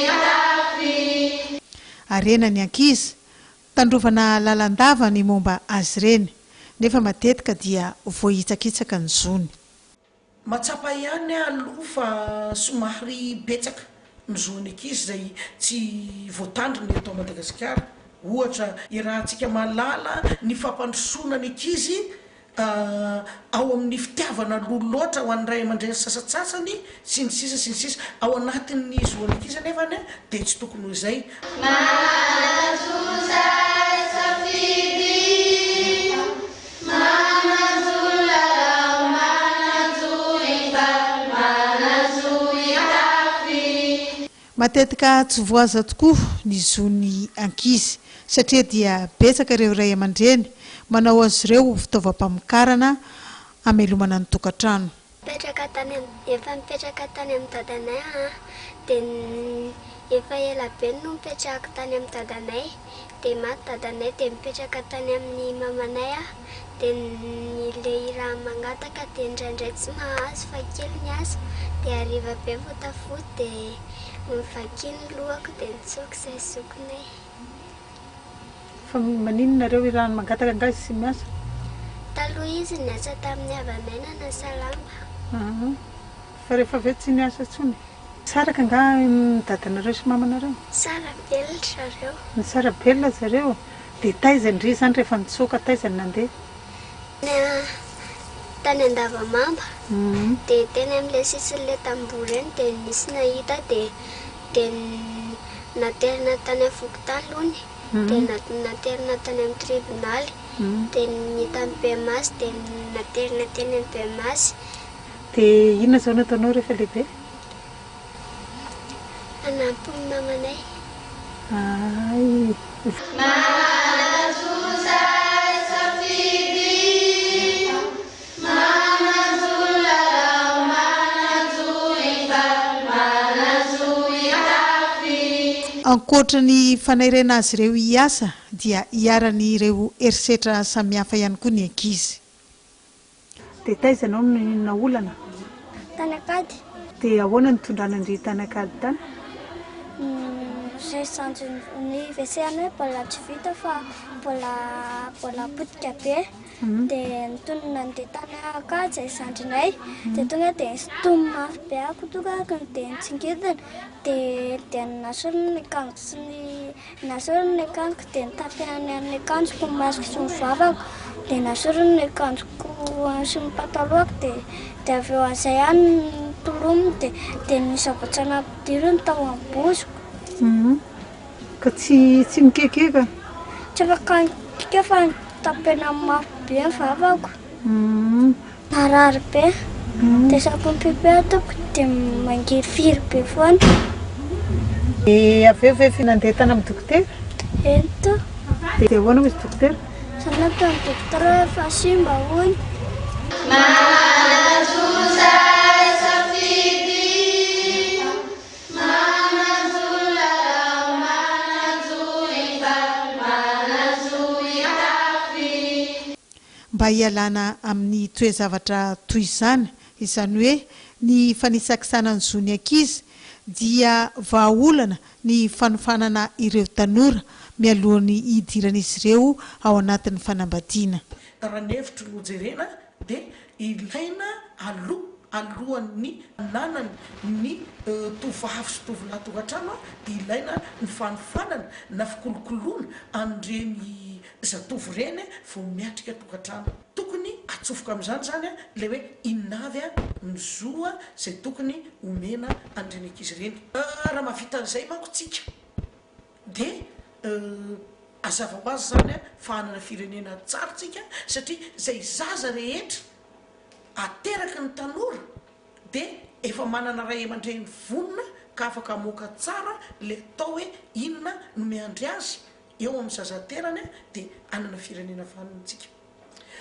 hitafy. Harena ny ankizy, tandrovana lalandava ny momba azy ireny, nefa matetika dia voahitsakitsaka ny zony. Mahatsapa ihany aho aloha fa somary betsaka ny zon'ny ankizy izay tsy voatandrina eto Madagasikara. Ohatra, iarahantsika mahalala ny fampandrosoana ny ankizy ao amin'ny fitiavana aloha loatra ho an'ny ray aman-dreny sasantsasany sy ny sisa sy ny sisa. Ao anatin'ny zon'ny ankizy anefa dia tsy tokony ho izay. Manan-jo zay safidy Manan-jo lalao Manan-jo hifaly Manan-jo hitafy. Matetika tsy voaza tokoa ny zon'ny ankizy satria dia betsaka ireo ray aman-dreny manao azy ireo ho fitaovam-pamokarana hamelomana ny tokantrano. Nipetraka tany am, efa nipetraka tany amin'ny dadanay aho an, dia efa ela be no nipetrahako tany amin'ny dadanay, dia maty dadanay dia nipetraka tany amin'ny mamanay aho, dia ny le raha mangataka dia indraindray tsy mahazo fa kely ny azo, dia hariva be vao tafody dia novakiany ny lohako dia nitsoaka izahay zokinay. Fa maninona nareo irahany mangataka angaha izy tsy miasa? Taloha izy niasa tamin'ny havanay nanasa lamba. Aa fa rehefa avy eo tsy niasa intsony? Nisaraka angaha ny dadanareo sy mamanareo? Nisara-belona ry zareo. Nisara-belona zareo? Dia taiza ndry izany rehefa nitsoaka taiza no nandeha? Tany Andavamamba. Dia teny amin'ilay sisin'ilay tamboho ireny dia nisy nahita dia Dia naterina tany amin'ny fokontany lony, dia naterina tany amin'ny tribonaly, dia ny tany Bemasy dia naterina teny amin'ny Bemasy. Dia inona izao no ataonao rehefa lehibe? Hanampy ny mamanay. Hay. Manan-jo zay safidy. Manan-jo lalao, manan-jo hifaly, manan-jo hitafy. Ankoatra ny fanairena azy ireo hiasa dia iharan'ireo herisetra samihafa ihany koa ny ankizy. Dia taiza ianao no naolana? Tany Ankady. Dia ahoana no nitondrana an-dry tany Ankady tany? Ny sanjo- ny WC anay mbola tsy vita fa mbola mbola potika be. Dia nitony nandeha tany Ankatso izay zandrinay, dia tonga dia nisintominy mafy be aho tonga dia nitsingidina, dia dia nasoriny ny akanjoko sy ny nasoriny ny akanjoko dia nitapehany amin'ny akanjoko ny masoko sy ny vavako, dia nasoriny ny akanjoko sy ny patalohako dia dia avy eo amin'izay aho notolominy dia dia ny zavatra nampidiriny tao amin'ny boziko. Ka tsy tsy mikekeka? Tsy afaka nikeka fa nitapena mafy be ny vavako. Narary be. Dia isaky ny mipipy aho tompoko dia mangirifiry be foana. Dia avy eo ve efa nandeha tany amin'ny dokotera? Eny toa. Dia ahoana hoy izy dokotera? Za nataon'ny dokotera hoe efa simba hono. Manan-jo zay safidy. Manan-jo lalao, manan-jo hifaly, manan-jo hitafy. Mba hialana amin'ny toe-javatra toy izany, izany hoe ny fanisakisana ny zon'ny ankizy, dia vahaolana ny fanofanana ireo tanora mialohan'ny hidiran'izy ireo ao anatin'ny fanambadiana. Raha ny hevitro no jerena dia ilaina aloha alohan'ny hananany ny tovovavy sy tovolahy tokantrano dia ilaina ny fanofanana na fikolokoloana an'ireny zatovo ireny vao miatrika tokantrano. Tokony atsofoka amin'izany izany ilay hoe inona avy ny zo izay tokony omena an'ireny ankizy ireny. Raha mahavita an'izay manko tsika dia hazava ho azy izany fa hanana firenena tsara tsika satria izay zaza rehetra ateraky ny tanora dia efa manana ray aman-dreny vonona ka afaka hamoaka tsara ilay atao hoe inona no miandry azy eo amin'ny zaza aterany dia hanana firenena vanona tsika.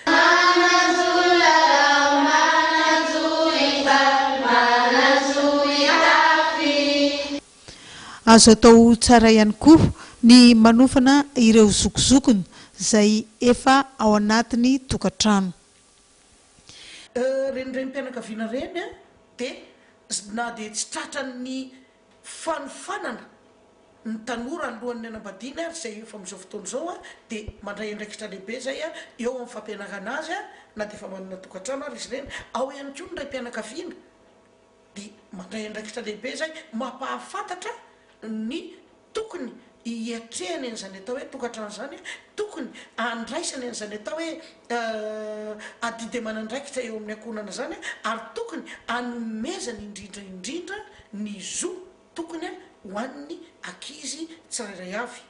Manan-jo lalao, manan-jo hifaly, manan-jo hitafy. Azo atao tsara ihany koa ny manofana ireo zokizokiny izay efa ao anatin'ny tokantrano. Ireny renim-pianakaviana ireny dia na dia tsy tratran'ny fanofanana. Ny tanora alohan'ny hanambadiany ary izay efa amin'izao fotoana izao dia mandray andraikitra lehibe izay eo amin'ny fampianarana azy na dia efa manana tokantrano ary izy ireny. Ao ihany koa ny raim-pianakaviana dia mandray andraikitra lehibe izay mampahafantatra ny tokony hiatrehany an'izany atao hoe tokantrano izany, tokony handraisany an'izany atao hoe adidy aman'andraikitra eo amin'ny ankohonana izany ary tokony hanomezany indrindra indrindra ny zo Tokony ho an'ny ankizy tsirairay avy.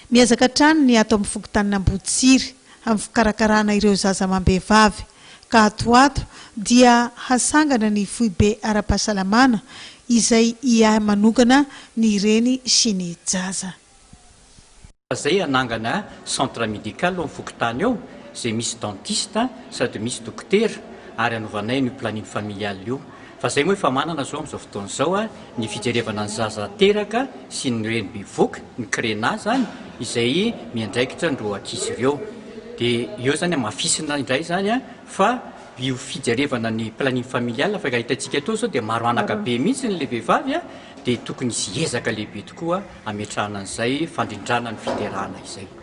Miezaka hatrany ny ato amin'ny fokontanin'Amboditsiry amin'ny fikarakarana ireo zaza amam-behivavy ka ato ho ato dia hasangana ny foibe ara-pahasalamana izay hiahy manokana ny reny sy ny jaza. Zay hanangana centre médical ao amin'ny fokontany ao, izay misy dentiste sady misy dokotera ary hanovanay an'io planning familial io. Fa zay moa efa manana zao amin'izao fotoana izao ny fijerevana ny zaza teraka sy ny reny bevoka, ny crena zany, izay miandraikitra an'ireo ankizy ireo. Dia eo zany hamafisina indray zany fa io fijerevana ny planning familial fa raha hitantsika etoa zao dia maro anaka be mihitsy ilay vehivavy dia tokony hisy ezaka lehibe tokoa hametrahana an'izay fandrindrana ny fiterahana izay.